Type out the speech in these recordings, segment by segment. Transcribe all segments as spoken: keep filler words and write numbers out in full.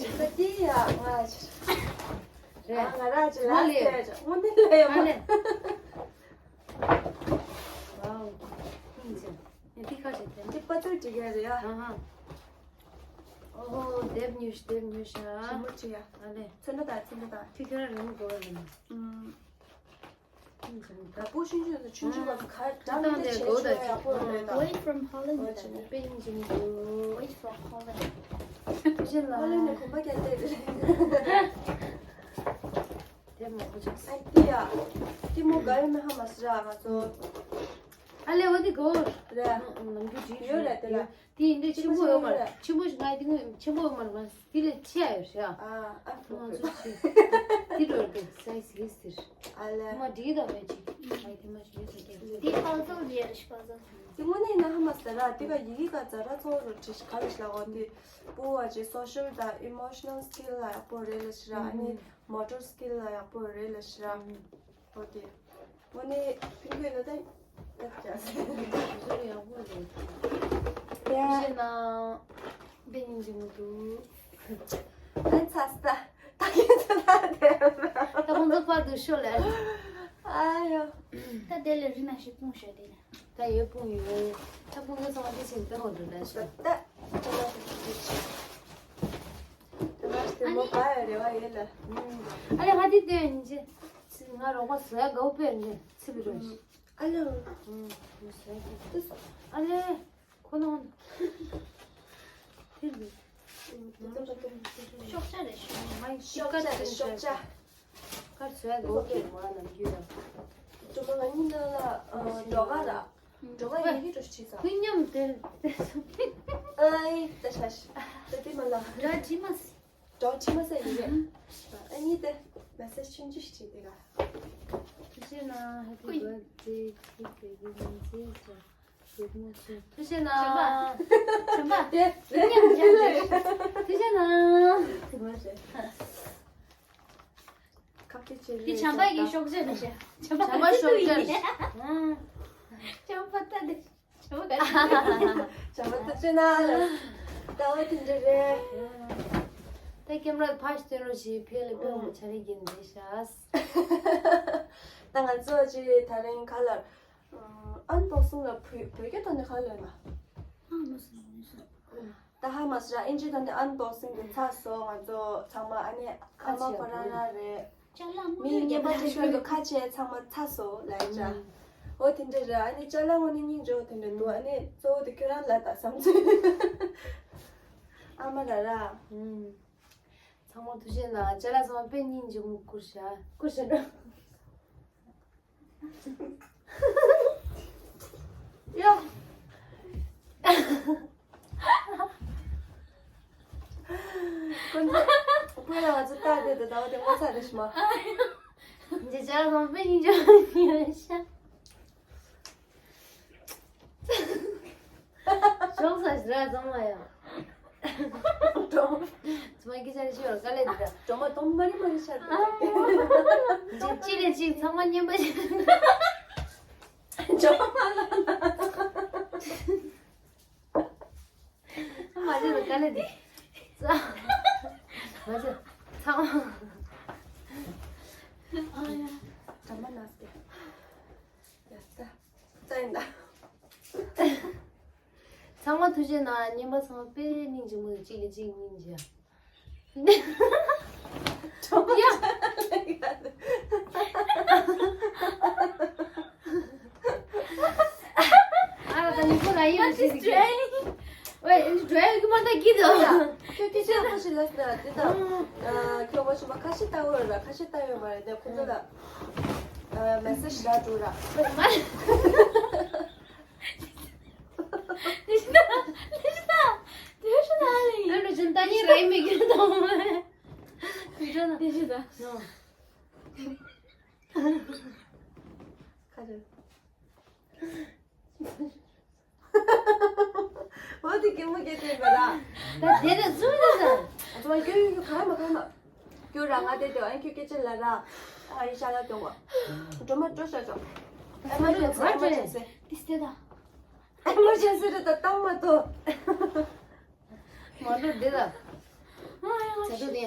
ད་དེ་ཡ་ང་ཅི། རེད། ང་ར་ཅི་ལ་ལས་ཅི་དངོས་གནས་ལས་ཡོད་མ། ཨ་ལས། ཝའོ། ཧིན་ཅི། ཡ་དེ་ཁ་ཅི་དེ། དེ་པ་ཏུ་ཅི་ག་རེད་ཡ། ཨ་ཧ། ཨོ་ཧོ། དེབ་ཉོས་ཤི། དེབ་ཉོས་ཤ། ཞིམ་པོ་ཅི་ཡ། ཨ་ལས། ཚོན་ཁྲ་དང་ཚོན་ཁྲ་དང་། ཁྱི་ཁྱི་ར་རིང་གོ་ར་རིང་། ཨུམ། ད་པུ་ཤུན་ཤུན་དུ་ཆུང་ཆུང་བ་གར་འགྲམ་དེ་བྱས་ཆོག་ཡག་པོ་རེད་ད། Wait from Holland. དཔེ་སྙིང་རྗེ་མོ་འདུག Wait for Holland. ཁྱེད་ལ། ཧོ་ལན་ནས་གོམ་པ་རྒྱག་བསྡད་རེད། དེ་མ་གོ་ཆགས། ཨ་ཏི་ཡ། ཏི་མོ་ག་ཡོད་མེད་ཧ་མ་སི་ར་ང་ཚོ། ཨ་ལེ་འོ་དེ་གོ། རེད། ནམ་རྒྱུན་བྲིས་ཡོད་རེད་དེ་ལ། དེ་ཡིན་དུས་ཆེན་པོ་ཡོད་མ་རེད། ཆེན་པོ་ཞིག་ང་དེ་སྔོན་ཆེན་པོ་ཡོད་མ་རེད། ང་དེ་ལས་ཆེ་ཡ་ཡོད་ཤག་ཨ་ཨ་ང་ཚོ་ཆེ། དེ་འགྲོ་རེད་སའི་ཛི་ཡེས་ཟེར། ཨ་ལེ། ང་འགྲིག་གི་འདུག་བས་ཅིག་ང་དེ་མ་ཞིག་ཡོད་ཟེར་གྱི། དེ་པ་ཛལ་རེད་ཤག་པ་ཛལ། དེ་དངོས་གནས་ཡིན་ན་ཧ་མ་ཟེར་ར་དེ་ག་ཡི་གེ་ག་ཛ་ར་ཚོ་རུ་བྲིས་ཤག་ག་རེ་ཤག་འོ་དེ་པུ་བ་ཅེ་སོ་ཤལ་དང་ཨི་མོ་ཤ་ནལ་སི་ཀིལ་ལ་ཡག་པོ་རེད་ལ་ཤི་ར། ཨ་ནི་མོ་ཊར་སི་ཀིལ་ལ་ཡག་པོ་རེད་ལ་ཤི་ར། ཨོ་དེ། དངོས་གནས་ཕིང་གོས་ལ་ད་ཡག་ཅག་ཟེར། བཟོ་ཡག་པོ་རེད། ཡ། ཤེས་ན། དཔེ་སྙིང་རྗེ་མོ་འདུག་ཨན་ཚ་སྟ། ད་ཡིན་ཚ་ད་དེ། ད་ཁོང་ཚོ་ཕར་དུ་ཤོག་ལེ། ཨ་ཡོ། ད་དེ་ལས་རི་ན་ཞིག་སྤུངས་ཤོག་དེ་ལ། ད་ཡོད་སྤུངས་ཡོད། ད་ཁོང་ཚོ་ཚང་མ་དེ་བཞིན་དཔེ་ཧོ་འགྲོ་ལེ་ཤོག་ད། ད་ང་ཞིག་མོ་ག་ཡོད་རེ་བ་ཡོད་ལ། ཨ་ལེ་ཧ་དེ་དེ་ཡིན་ཅི། ང་རོགས་པ་བཟོ་ཡ་དགའ་བོ་དཔེ་རེད་ཚི་བི་རོ་ཞིག་ཨ་ལེ། ཨུམ། ཨ་ལེ། ཁོ་ན། དེ་ལ། ཤོག་བྱ་རེད་ཤོག་མ་ཡི་ཤོག་བྱ་རེད་ཤོག་བྱ། ཁར་བཟོས་འགོ་ཀེ་མ་ནམ་རྒྱུན་ཡང་། འགྲོ་མ་ང་གཉིས་ནང་ལ་འགྲོ་ག་ར། འགྲོ་ག་ཡི་གེ་འགྲོ་ཤི་ཚ། ཁོས་མཉམ་དེར་དེ་སོང་། ཨའི་ད་ཤ་ཤ། ད་དེ་མ་ལ། འདྲ་ཇི་མ་སི། འགྲོ་ཇི་མ་སི་ཡི་གེ་ཨ་ནི་དེ་མེ་སེ་ཇི་ཆུང་ཆུང་ཞིག་བྲིས་དེ་ག་ཐུགས་རྗེ་གནང་། Happy birthday to you. ཐུགས་རྗེ་གནང་། བྱམས་པ། བྱམས་པ། དེ་རེད། ཐུགས་རྗེ་གནང་། དེ་མ་རེད། ཁ་ཁེ་ཆེ་རེད། དེ་བྱམས་པ་གི་ཤོག་ཇེ་རེད་ཤག་བྱམས་པ་ཤོག་ཇེ་རེད། བྱམས་པ་ལྟ་དེ། བྱམས་པ་ཐུགས་རྗེ་གནང་ལ། ལྟ་བ་དེ་འདྲ་རེད། ད་ཀེམ་ར་ཕ་ཤི་སྟོན་རོགས་ཞེས་ཕེ་ལེ་པེ་མོ་ཆ་རེ་གིན་རེད་ཤག་ད་ང་ཚོ་ཅི་ད་རིང་ཁ་ལར། ཨན་བོག་སིང་ལ་བོད་བོད་སྐད་ཐོག་ནས་ག་རེ་ལབ་ན། ཧ་མ་སི་ར་ཨིན་ཇི་ཐོག་ནས་ཨན་བོག་སིང་གི་ཚར་སོང་ང་ཚོ་ཚང་མ། ཨ་ནི་ཨ་མ་ཁོ་རང་རང་རེད། མི་རྙིང་པ་ཅིག་ཁྱོད་ཀྱི་ཁ་ཆེ་ཚང་མ་ཚར་སོང་ལབ་ཡ་ཅག་འོ་དེ་འདྲ་རེད། ཨ་ནི་ཅ་ལག་དངོས་གནས་སྙིང་རྗེ་བོ་དེ་འདྲ་འདུག་ཨ་ནི་གཙོ་བོ་དེ་ཁྱོད་རང་ལ་ད་བསམ་ཚུལ། ཨ་མ་ར་ར། ཚང་མ་ཐུགས་རྗེ་གནང་། ཅ་ལག་ཚང་མ་དཔེ་སྙིང་རྗེ་མོ་བསྐུར་ཤག་བསྐུར་ཤག་འགྲོ། ཡ། ཁོ་ཚོ་དཔེ་ལ་ང་ཚོ་ལྟ་བསྡད་དེ་ཟླ་བ་དེ་ངོ་ཚ་རེད་ཤི་མ། ཇེ་ཅར་ལོང་དཔེ་སྙིང་རྗེ་མོ་ཡོད་ཤག་ཤོག་ས་ཞི་ར་ཚང་མ་ཡང་། སྒྲོལ་མ། ཚང་མ་སྐད་ཆ་རེ་ཤི་བར་དཀའ་ལས་འདི་འདྲ། སྒྲོལ་མ་སྟོང་མ་རི་མ་རི་ཤ་འདི། ཅི་ཅི་ལས་ཅི་ཚང་མ་མཉམ་པ་ཞིག་སྒྲོལ་མ་ལ། མ་ཤི་བར་དཀའ་ལས་འདི། མ་ཤི་ཚང་མ། སྒྲོལ་མ་ན་སྐད། ཡ་ས། ཚ་ཡིན་ད། ཚང་མ་ཐུགས་རྗེ་གནང་། རྙིང་པ་ཚང་མ་དཔེ་སྙིང་རྗེ་མོ་རེད། གཅིག་ལ་གཅིག་སྙིང་རྗེ། ཡ། ཨ་ར་ད་ནི་ཁོ་ར་ཡིན་རེད་ཟེར་གི། ཝེ་འདི་འགྲོ་ཡ་གི་མ་ད་གི་ད། ཁྱོད་སྐད་ཆ་ཡག་པོ་ཞིག་ལབ་ན་འདི་ད། ཁྱོད་ངོ་ཤེས་པ་ཁ་ཤས་ལྟ་བུ་ར་ཁ་ཤས་ལྟ་ཡོད་མ་རེད་དེ་ཁོ་ཚོ་ལ། མེ་སེ་ཇི་རག་འགྲོ་ར། དེ་ཤི་ད། དེ་ཤི་ད། དེ་ཤི་ད་ལེ། ཨ་ནུ་ཅུན་ད་ནི་རེ་མི་གི་ད་མ། དེ་ཤི་ད། ཁ་ཅིག་འོ་དེ་གད་མོ་བགད་དེ་འདྲ་ར། ད་དེ་ནས་ཟུར་དུ་ཟ། ཨ་ཚོ་ཁྱོད་ཡོད་ཁ་མ་ཁ་མ། ཁྱོད་རང་ང་དེ་དེ་ཨ་ཁྱོད་སྐད་ཆ་ལ་ར། ཨ་ཡི་ཤ་ལ་གཏོང་བ། འགྲོ་མ་འགྲོ་ཤ་ཅོ། ཨེ་མར་ཇེན་སི་ཨེ་མར་ཇེན་སི། ཏི་སྟེ་ད། ཨེ་མར་ཇེན་སི་རེད་ད་བཏང་མ་ཐོ། མ་འགྲོ་དེ་ལ། བྱ་སྒྲོ་དེ།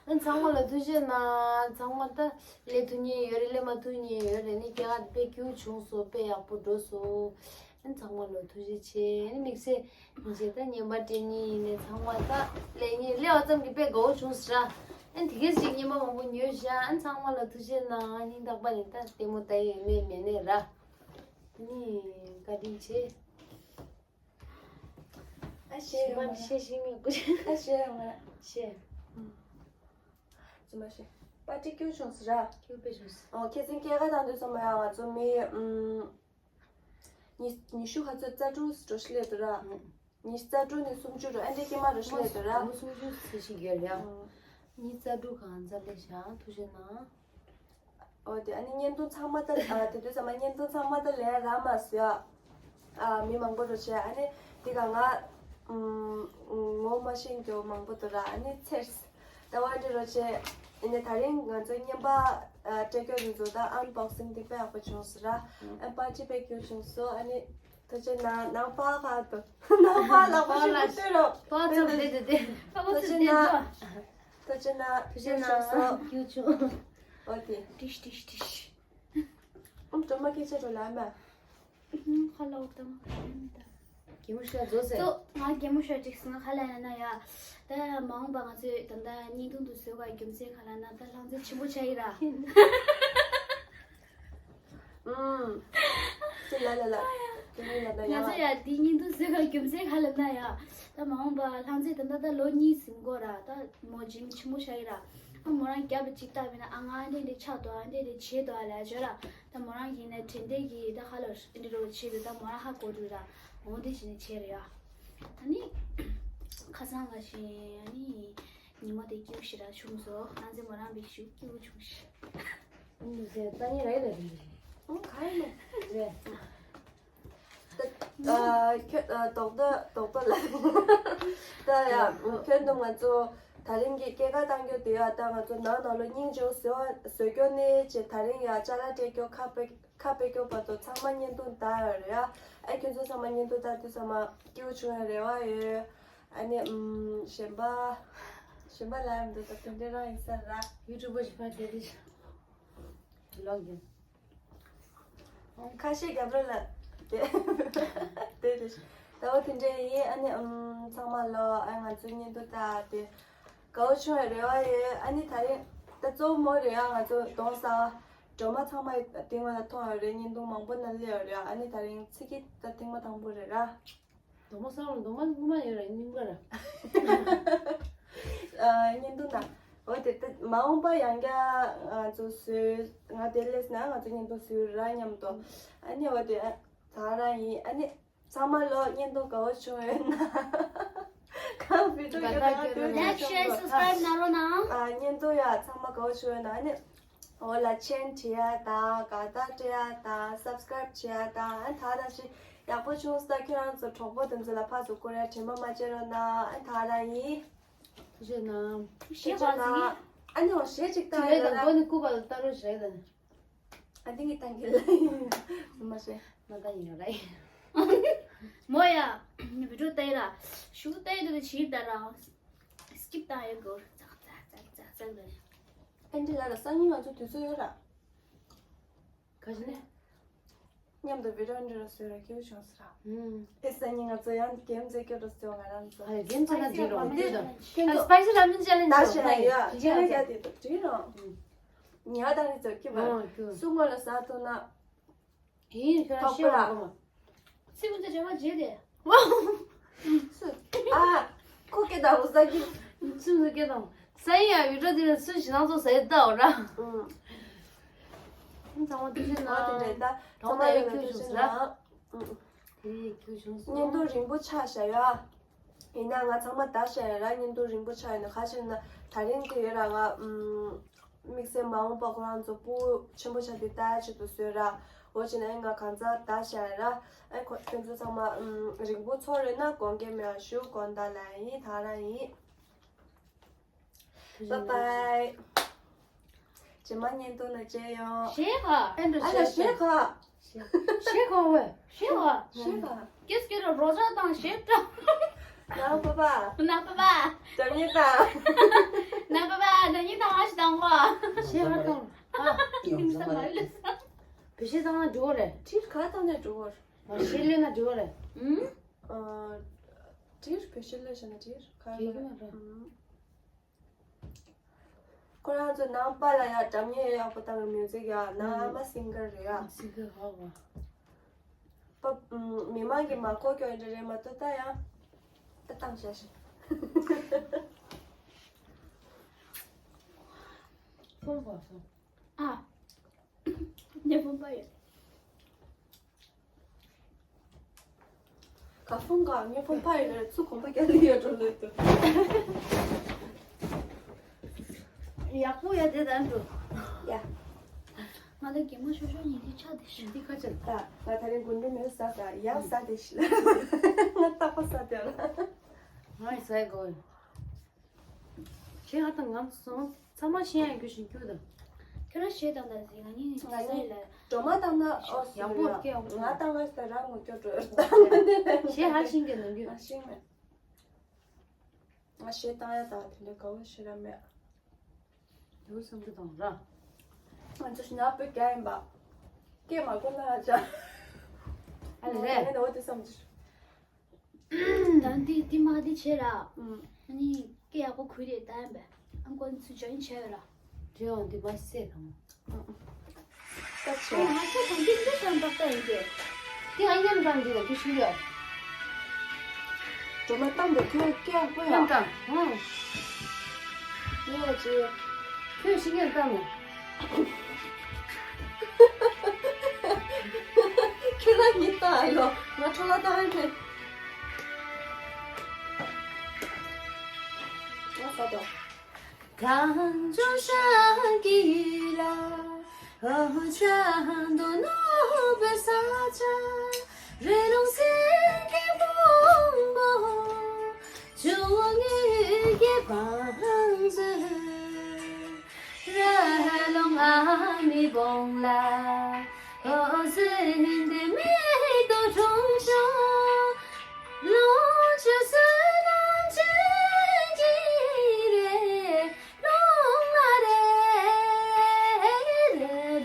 ཨ་ཚང་མ་ལ་ཐུགས་རྗེ་གནང་། ཚང་མ་ད་སླེབས་ཐུབ་མཁན་ཡོད་རེད། སླེབས་མ་ཐུབ་མཁན་ཡོད་རེད། ནི་སྐྱེས་སྐར་དཔེ་སྐྱིད་པོ་བྱུང་སོང་། དཔེ་ཡག་པོ་འགྲོ་སོང་། ཨ་ཚང་མ་ལ་ཐུགས་རྗེ་ཆེ། ཨ་ནི་དམིགས་བསལ་མཇལ་ད་རྔན་པ་སྤྲད་མཁན་ཡིན་ནའི་ཚང་མ་ད་སླེབས་མཁན་སླེབས་པ་ཙམ་གྱིས་དཔེ་དགའ་པོ་བྱུང་སོང་ར། ཨ་ནི་དེ་གས་ཅིག་རྔན་པ་མང་པོ་ཉོས་བཞག་ཨ་ཚང་མ་ལ་ཐུགས་རྗེ་གནང་། སྙིང་ཐག་པ་ནས་ད་ལྟད་མོ་ལྟ་ཡི་ཡོད་མེད་མེད་ནས་ར། ཨ་ནི་བཀའ་དྲིན་ཆེ། ཨ་ཤེས་ཡོང་ང་། ཤེས་ཤེས་མི་དགོས། ཨ་ཤེས་ཡོང་ང་། ཤེས། ཙི་མ་ཤེས། པར་ཊི་སྐྱིད་པོ་བྱུང་སོང་ར། སྐྱིད་པོ་བྱུང་སོང་། ཨོ་ཁྱེད་ཚོ་སྐྱེས་སྐར་དང་དུས་ཙམ་པ་ཡང་ང་ཚོ་མི་ཨམ། ཉི་ཉི་ཤུ་ག་ཚོད་རྩ་དྲུག་འགྲོ་ཤི་ལེ་དུ་ར། ཉི་ཤུ་རྩ་དྲུག་ནས་སུམ་ཅུ་འགྲོ་ཨ་འདྲས་སྐྱེས་མ་འགྲོ་ཤི་ལེ་དུ་ར། ཨོ་སུམ་ཅུ་ཚེ་ཤི་རྒྱལ་ཡ། ཉི་ཤུ་རྩ་དྲུག་གང་ཚ་ལེ་ཤ་ཐུགས་རྗེ་གནང་། ཨོ་དེ་ཨ་ནི་བརྙན་ཐུང་ཚང་མ་ད་ཨ་དེ་དུས་ཚང་མ་བརྙན་ཐུང་ཚང་མ་ད་ལས་ར་མ་ཟོས་ཨ། མི་མང་པོ་རུ་བྱས་ཨ་ནི་དེ་ག་ང་ངོ་མ་ཤེས་མཁན་མང་པོ་འདུག་ར། ཨ་ནི་ཚེར་ད་བ་འདི་རུ་བྱས་ཨ་ནི་ད་རིང་ང་ཚོ་རྔན་པ་སྤྲད་རྒྱུ་རེད་འདུག་ད་ཨན་བོག་སིང་དེ་དཔེ་ཡག་པོ་བྱུང་སོང་ར། ཨ་པར་ཊི་དཔེ་སྐྱིད་པོ་བྱུང་སོང་། ཨ་ནི་ཐུགས་རྗེ་གནང་། ནང་པ་ག་འདུག་ནང་པ་ལག་པ་ཞིག་པོ་ལྟོས་རོགས། པ་ཚོ་བསྡད་དེ་བསྡད། ཐུགས་རྗེ་གནང་། ཐུགས་རྗེ་གནང་། ཐུགས་རྗེ་གནང་། སྐྱིད་པོ་བྱུང་། ཨོ་དེ། ཏིཤ་ཏིཤ་ཏིཤ། ཨམ་སྒྲོལ་མ་སྐད་ཆ་འགྲོ་ལ་མ། ཁ་ལོག་དང་། གད་མོ་ཤོར་རྫོགས་ཟེར། ཏོ་ང་གད་མོ་ཤོར་ཅིག་སོང་ཁ་ལ་ན་ཡ། ད་མ་འོངས་པ་ང་ཚོས་ད་ལྟ་བརྙན་ཐུང་དུ་བཟོས་པ་རྒྱུ་མཚན་ཁ་ལ་ན་ད་ལྷང་ཚེ་ཆེན་པོ་ཆགས་ཡིན་ར། ཨུམ། ཅི་ལ་ལ་ལ། དེ་ནི་ལ་ལ་ཡ་ང་ལ། ཚོ་ཡ་འདི་བརྙན་ཐུང་བཟོས་པ་རྒྱུ་མཚན་ཁ་ལ་ན་ཡ། ད་མ་འོངས་པ་ལྷང་ཚེ་ད་ལྟ་ད་ལོ་གཉིས་ཟིན་གོ་ར། ད་མོ་ཇིམ་ཆེན་པོ་ཆགས་ཡིན་ར། ཨ་མོ་རང་རྒྱབ་ལ་ཅིག་བལྟས་པས་ན་ཨ་ང་ཨ་འདྲས་འདྲས་ཆགས་འདུག་ཨ་འདྲས་འདྲས་བྱས་འདུག་ཨ་ལ་བརྗོད་ར། ད་མོ་རང་གིས་ནས་དྲན་རྟེན་གྱི་ད་ཧ་ལོ་འདི་འདྲ་བོ་བྱས་འདུག་ད་མོ་རང་ཧ་གོ་འདུག་ར། འོང་དེ་བྱས་ནས་བྱས་རེད་ཡ། ཨ་ནི་ཁ་སང་ང་ཞིག་ཨ་ནི་ཉི་མ་དེ་སྐྱིད་པོ་ཞིག་ར་བྱུང་སོང་། ང་ཚོ་མོ་རང་བི་ཞུ་སྐྱིད་པོ་བྱུང་ཞིག་ཨ་ནི་ཟེར་ད་ནི་རེད་ལ་རེད། ཨང་ག་ཡིན་ནོ། རེད། ཨ་ཁྱོད་ཨ་རྡོག་རྡོག་རྡོག་རྡོག་ལ། ད་ཡ་ཁྱོད་དུ་ང་ཚོ་ད་རིང་གི་སྐྱེས་སྐར་གཏང་རྒྱུ་དེ་ཡ་ད་ང་ཚོ་ནང་ནང་ལོ་སྙིང་རྗེ་བོ་བཟོས་བཟོས་རྒྱུ་ནི་ཅེས་ད་རིང་ཡ་ཅ་ལག་སྤྲད་རྒྱུ་ཁ་པེ་ཁ་པེ་རྒྱུ་བར་དུ་ཚང་མ་བརྙན་ཐུང་ལྟ་ཡོད་རེད་ཡ། ཨ་ཁྱོད་ཚོ་ཚང་མ་བརྙན་ཐུང་ལྟ་དུས་ཚང་མ་སྐྱིད་པོ་བྱུང་ཡ་རེ་བ་ཡོད། ཨ་ནི་ཨམ་གཞན་པ་གཞན་པ་ལ་ཡང་འདུག་ད་དེ་འདྲ་རང་ཡིན་ས་ར། ཡུ་ཊུབ་པ་ཞིག་ཕར་བསྡད་དེ་ལོག་ཡིན། ཁ་ཤས་རྒྱབ་རོགས་ལ་དེ་དེ་རེད། ཟླ་བ་དེ་འདྲ་ཡིན། ཨ་ནི་ཨམ་ཚང་མ་ལོ་ཨ་ང་ཚོའི་བརྙན་ཐུང་ལྟ་དེ་དགའ་བོ་བྱུང་བའི་རེ་བ་ཡོད། ཨ་ནི་ད་རེས་ད་གཙོ་བོ་མོ་རེད་ཨ། ང་ཚོ་གདོང་གསར་སྒྲོལ་མ་ཚང་མ་དེ་སྔོན་ལ་མཐོང་ཡོད་རེད། བརྙན་ཐུང་མང་པོ་ནང་སླེབས་ཡོད་རེད། ཨ་ནི་ད་རིང་ཚིག་གི་ད་ཐེངས་མ་དང་པོ་རེད་ར། གདོང་མ་གསར་བ་གདོང་མ་སྔོན་མ་ཡོད་ར་སྙིང་ག་ར། ཨ་བརྙན་ཐུང་དང་འོ་དེ་ད་མ་འོངས་པ་ཡང་བསྐྱར་ང་ཚོ་བཟོས་ང་དེ་སླེབས་ན་ང་ཚོ་བརྙན་ཐུང་བཟོས་ར་མཉམ་དུ། ཨ་ནི་འོ་དེ་ད་རང་ཡིན། ཨ་ནི་ཚང་མ་ལོ་བརྙན་ཐུང་དགའ་བོ་བྱུང་ཡོད་ན་གང་བི་ཌིའོ་ཡོད་ན་དེ་ལའིཀ་ཤེར་སབ་སི་ཀ་རའིབ་གནང་རོགས་གནང་། ཨ་བརྙན་ཐུང་ཡ་ཚང་མ་དགའ་བོ་བྱུང་ཡོད་ན་ཨ་ནི། འོ་ལ་ཆེན་བྲི་ཡ་དང་དགའ་རྟགས་སྤྲད་ཡ་དང་སབ་སི་ཀ་རའིབ་བྱེད་ཡ་དང་ཨ་ད་ད་ཞིག་ཡག་པོ་བྱུང་སོང་། ད་ཁྱེད་རང་ཚོ་གྲོགས་པོ་དེ་ཚོ་ལ་ཕར་ཚུར་བསྐུར་ཡ་དྲན་པ་མ་བརྗེད་རོགས་གནང་། ཨ་ད་ད་ཡིན། ཐུགས་རྗེ་གནང་། ཞེས་ཐུགས་རྗེ་གནང་། ཨ་ནི་འོ་ཞེས་ཅིག་བཏང་ཡ་ལ་ལ་མགོ་ནི་སྐུ་པར་ལ་ལྟ་རོགས་ཞེས་དང་། ཨ་འདི་ངས་བཏང་གི་ལ་ཡིན་མ་ཤེས། མ་ད་ཡིན་ར་ཡིན། མོ་ཡ་བི་ཌིའོ་ལྟ་ཡ་ར་ཞུ་ལྟ་ཡ་དེ་ད་ཞིག་ད་ར། སི་ཀིབ་བཏང་ཡོད་གོ། ཙག་ཙག་ཙག་ཙག་ཙག་ལ། ཨན་ཏི་ལ་ལ་སང་ཉིན་ང་ཚོ་དུས་ཚོད་ཡོད་ར། ག་ཞིག་ནས། མཉམ་དུ་བི་ཌིའོ་འདྲ་ར་བཟོས་ར་སྐྱིད་པོ་བྱུང་སོང་ར། ཨེ་སང་ཉིན་ང་ཚོ་ཡང་གེམ་རྩེ་སྐྱོ་རུ་བཟོས་ང་རང་ཚོ། ཨ་གེམ་རྩེ་ན་འགྲིག་རོགས་འདུག་དང་། ཁྱོད་ཚོ་སི་པའི་སི་ར་མེན་ཅེ་ལེན་ཇི་ད་བྱས་ན་ཡོད་ཅེ་ལེན་ཇི་དེ་འགྲིག་རོགས། ཉ་དང་ནི་ཚོ་སྐྱིད་པ། སུ་ངོ་ལ་ཟ་ཐུབ་ན། ཡིན་ཁྱོད་རང་ཤེས་པ་གོ་མ། ཚིག་ཀུན་ཏུ་བྱ་བ་བྱེད་དེ། སུ། ཨ། ཁོ་སྐད་དང་རུ་ས་ཀི། ཚུན་ཚོད་སྐད་དང་། ས་ཡི་ཡང་ཡུལ་གྲུ་དེ་ལ་ཚུན་ཞིག་ནང་ཚོ་ཟ་ཡི་ལྟ་འོ་ར། ཚང་མ་ཐུགས་རྗེ་གནང་། འོ་དེ་འདྲ་ད་ཚང་མ་ཡོད་ན་ཐུགས་རྗེ་གནང་། དེ་ཡི་ཁྱུ་བྱུང་སོང་། བརྙན་ཐུང་རིང་པོ་ཆགས་བཞག་ཡ། ཡིན་ན་ང་ཚང་མ་ད་བཤད་ཡ་ར་བརྙན་ཐུང་རིང་པོ་ཆགས་ཡོད་ན་ག་ཞིག་ན་ད་རིང་དེ་ཡོད་ར་ང་། དམིགས་བསལ་མ་འོངས་པ་ཁོ་རང་ཚོ་སྤུ་ཆེན་པོ་ཆགས་དེ་ལྟ་ཡ་ཆེད་དུ་བཟོས་ར། འོ་བྱས་ན་ང་གང་ཚ་ད་བཤད་ཡ་ར། ཨེ་ཁོ་ཁྱོད་ཚོ་ཚང་མ་རིང་པོ་ཚོར་ཡོད་ན་དགོངས་འགལ་མེད་པ་ཞུ། དགོངས་དག་ལ་ཡིན་ད་ར་ཡིན། Bye bye། རྗེས་མ་བརྙན་ཐུང་ནང་མཇལ་ཡོང་། ཞེས་ག་ཨ་ལ་ཞེས་ག་ཞེས་ག་ཝེ། ཞེས་ག་ཞེས་ག་སྐྱེས་སྐྱེས་ར་རོ་ཇ་དང་ཞེས་གྲ། ན་པ་པ། ན་པ་པ། དྲ་མཉེ་དང་། བཏང་ན་འགྲོ་གི་རེད། ཁྲིར་ག་བཏང་ནས་འགྲོ་གི་རེད། ཨ། གཞས་ལེན་ན་འགྲོ་གི་རེད། ཨུམ། ཨ། ཁྲིར་བོད་གཞས་ལེན་བྱས་ན་ཁྲིར་ག་རེད། ཨུམ། ཁོ་རང་ཚོ་ནང་པ་ལ་ཡ་སྒྲ་སྙན་ཡག་པོ་བཏང་གི། མིའུ་ཟིག་ཡ་ནང་ཨ་མ་སིང་གར་རེད་ཡ། སིང་གར་ཧ་བ། པ། མི་མང་གི་མ་གོ་སྐྱོ་འདྲ་རེད་མ་གཏོགས་ད་ཡ། ད་བཏང་བྱ་ཞིག་ཕོན་པ་སོང་། ཨ། ངའི་ཕོན་པ་ཡོད། ག་ཕོན་ག་ངའི་ཕོན་པ་ཡོད་རེད། ཚུར་གོམ་པ་རྒྱག་ལེ་ཡོད་འགྲོ་ལོས་འདུག་ཡག་པོ་ཡ་དེ་ད་འགྲོ། ཡ། ང་ལ་གད་མོ་ཤོར་ཤོར་ཉིན་དེ་ཆགས་དེ་ཤི། འདི་ཁ་ཆད། ད་ང་ད་རིང་དགུན་འབྲུ་མེད་ཟ་ད་ཡག་ཟ་དེ་ཤི། ང་རྟག་པ་ཟ་དེ་ལ། ང་ཟ་དགོས། ཁྱེད་ཧ་ད་ངམ་སོང་། ཚང་མ་ཤེས་ཡ་རྒྱུ་ཞིག་རྒྱུ་དང་། ཁྱོད་རང་ཤེས་དང་ད་ཟིག་ང་གཉིས་ང་ཟ་ཡི་ལ། སྒྲོལ་མ་བཏང་ན་ཨོ་ཡག་པོ་སྐད་ཡག་པོ། ང་བཏང་ན་ད་རང་ངོ་སྐྱོ་འགྲོ། ཤེས་ཧ་ཤིང་གི་ནང་རྒྱུ། ང་ཤིང་མེད། ང་ཤེས་བཏང་ཡ་ད་དེ་འདྲ་དགའ་བོ་ཤེས་ར་མེད། དེ་བསམ་གྱི་དང་ར། ང་ཚོ་ཤི་ན་པེ་རྒྱ་ཡིན་པ། སྐད་མ་གོ་ན་ཆ། ཨ་ལས། ངས་འོ་དེ་བསམ་གྱི། ད་འདི་འདི་མ་འདི་བྱེད་ར། ཨུམ། ཨ་ནི་སྐད་ཡག་པོ་གུས་རེད་ད་ཡིན་པས། ཨ་ཁོ་ཚོ་ཇོ་ཡིན་བྱས་ར། ཇོ་ཡང་འདི་མ་སེ་དང་། ད་ཆོ། ཨ་ང་ཚོ་གང་འདི་འདི་དང་ཏག་ཏག་ཡིན་གྱི། འདི་ཨ་མཉམ་དང་འདི་ལ་འདི་ཤི་ཡོད། སྒྲོལ་མ་བཏང་འདུག་ཁྱོད་སྐད་ཡག་པོ་ཡ། མཉམ་དང་། ཧུང་། ངས་ཅི། ཁྱོད་ཤི་ངས་བཏང་ནས། ཁྱོད་ལ་ཉིད་ལྟ་ཨ་ལོ། ང་ཁྲོ་ལ་བཏང་ཨེ་ཕེ། ང་ས་དོ། གངས་ལྗོངས་ཤར་གྱི་ཡུལ་ལ། འོ་ཅག་རྡོ་ནོར་བུའི་ས་ཆ། རི་ཀླུང་སེང་གེ་ཕུང་པོ། ཆུ་བོ་དངུལ་གྱི་བང་མཛོད། ར་ལུང་ཨ་མའི་བོང་ལ། འོ་ཟོས་འདི་མིག་ཏོ་ཁྲུང་ཁྲུང་། ལོངས་སྤྱོད་བསོད་ནམས་ཅན་གྱི་རེད། ལུང་ན་རེ་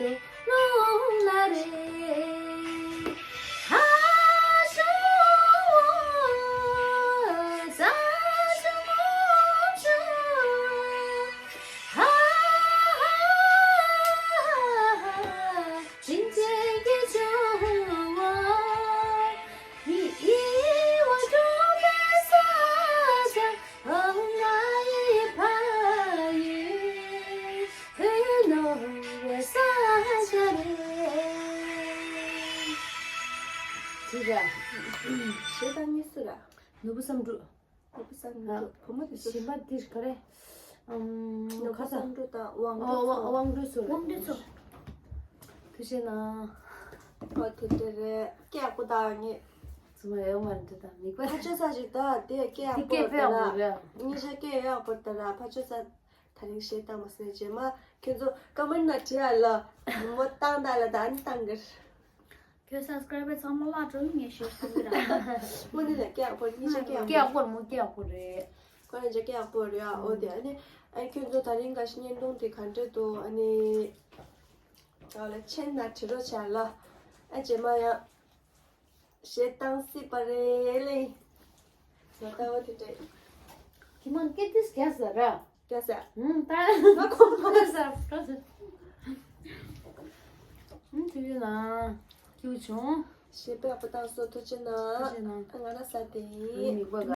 རེ་ལུང་ན་རེ། ཧ་ཤུ་ཙ་ཤུ་མོ་ཤུ། ཧ་ཧ་ཧ་ཧ། དྲིན་ཅན་གྱི་ཆུ་བོ། ཡི་ཡི་བ་འགྲོ་བའི་ས་ཆ། ཨོ་ང་ཡི་ཕ་ཡུལ་ཕུ་ནུ་བའི་ས་ཆ་རེད། ཅི་ར། གཞས་བཏང་ཉེ་སུ་ར། ནོར་བུ་བསམ་འགྲུབ། ནོར་བུ་བསམ་འགྲུབ་བུ་མོ་དེ་སུ། གཞན་པ་འདིར་ག་རེ། ཨམ། ནོར་བུ་ཁ་ས། བསམ་འགྲུབ་དང་དབང་ཨོ་སྒྲོལ་མཚོ། དབང་སྒྲོལ་མཚོ་རེད། དབང་སྒྲོལ་མཚོ། ཐུགས་རྗེ་གནང་། ཨོ་དེ་འདྲ་རེད། སྐད་ཡག་པོ་བཏང་ངེས། ཚང་མ་ཡོད་མ་རེད་ད་མིག་པ། ཕ་ཆོས་ས་ཞིག་ད་དེ་སྐད་ཡག་དེ་པོ་སྐད་དཔེ་ཡག་པོ་རེད། ད་ར། ཉིན་ཞག་སྐད་ཡག་པོ་ད་ར་ཕ་ཆོས་ས་ད་རིང་གཞས་བཏང་མ་སོང་རྗེས་མ་ཁྱོད་ཚོ་ཀ་མེན་ན་བྲིས་ཨ་ལ། མོ་བཏང་ད་ལ་ད་ཨ་ནི་བཏང་གི། ཁྱོད་སབ་སི་ཀ་རའི་བར་ཚང་མ་བརླག་འགྲོ་ཡི་ངས་ཤོད་ཟེར་གི་ར། དངོས་གནས་ལ་སྐད་ཡག་པོ་ཉིན་ཞག་སྐད་ཡག་པོ། སྐད་ཡག་པོ་རེད་མོ་སྐད་ཡག་པོ་རེད། ཁོ་རང་ཅག་སྐད་ཡག་པོ་རེད་ཨ། ཨོ་དེ་ཨ་ནི་ཨ་ཁྱོད་ཚོ་ད་རིང་ག་ཞིག་བརྙན་ཐུང་དེ་ག་འདྲ་འདུག་ཨ་ནི། ཨོ་ལ་མཆན་ན་བྲིས་རོགས་བྱ་ལ། ཨ་རྗེས་མ་ཡང་གཞས་བཏང་སྲིད་པ་རེད་ལེ། ང་ལྟ་བ་དེ་འདྲས། ཁྱི་མང་སྐད་དིས་རྒྱ་ཟ་ར། རྒྱ་ཟ། ཧུམ་ད། ང་ཁོང་ཁོང་ཟ་ར་ཟ། ཧུམ་ཐུགས་རྗེ་གནང་། སྐྱིད་པོ་བྱུང་། གཞས་དཔེ་ཡག་པོ་བཏང་སོང་ཐུགས་རྗེ་གནང་། ཐུགས་རྗེ་གནང་། ཨ་ང་ར་ཟ་དེ་ཡིན། མིག་པ་ག་